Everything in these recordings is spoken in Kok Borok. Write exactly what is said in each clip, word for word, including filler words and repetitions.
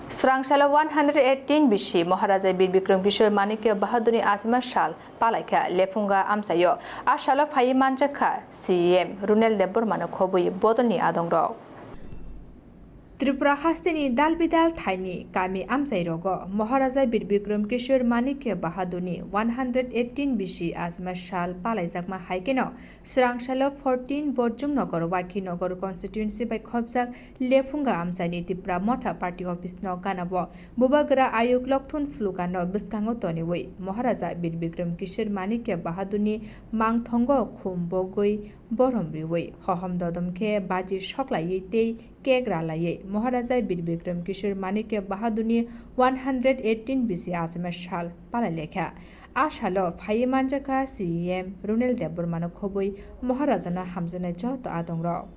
Srang salo one hundred eighteen bisi Maharaja Bir Bikram Kishore Manikya Bahadurni achima sal palaikha Lephunga amchaio. A salo phaiwi manjakha C E M Runel Debbarmano khobwi bodolni adongrok. Tripura hasteni dal bidal thaini kami amchairogo Maharaja Bir Bikram Kishore Manikya Bahadurni one hundred eighteen bisi achima sal palaijakma hai kheno Srang salo fourteen Borjung Nagar Waikhi Nagar constituency bai khopjak Lephunga amchaini Tipra Motha party office no ganao Bubagra Ayuk Lokthun slogan no bwskango toniwi Maharaja Bir Bikram Kishore Manikya Bahadurni mangthongo khum bogwi borom riwi hohom dodom khe baji soklaiwi tei cake ralaiwi Maharaja Bir Bikram Kishore Manikya Bahadurni one hundred eighteen bisi achima sal palai lekha. A salo phaiwi manjakha C E M Runel Debbarmano khobwi Maharajano hamjaknai joto adongrok.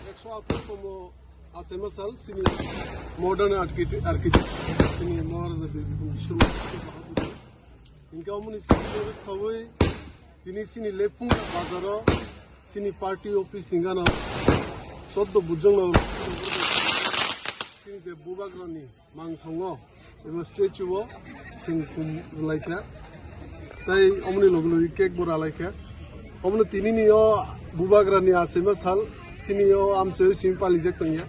Ekso atharo tomo achema sal chini modern architect, architect chini Maharaja Bir Bikram Kishore Manikya Bahadur. Hinkhe omoni simi sawi tini chini Lephunga bazaro chini party office ni gana choddo Borjung Nagar chini je Bubagrani mangthongo eba statue o sing khum rwlaikha. Tai omoni logi logi cake bo ralaikha. Omono tinini o Bubagrani achema sal chini o amchaio simi palijak tongya.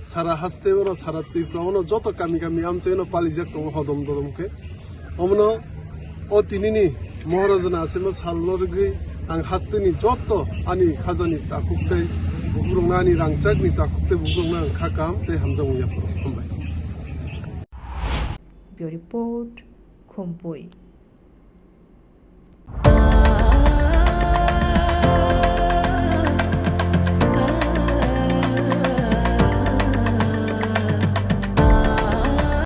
Sara haste ono, sara Tripura ono joto kami kami amchaino palijak tongo hodom dodom khe. Omono o tinini Maharajani achema salno rwgwi ang hasteni joto ani khajani takhuk tei bukurokno, ani rangchakni takhuk tei bukurokno ang kha kaham tei hamjakmung yapharo. Hambai. Bureau Report, Khumpui.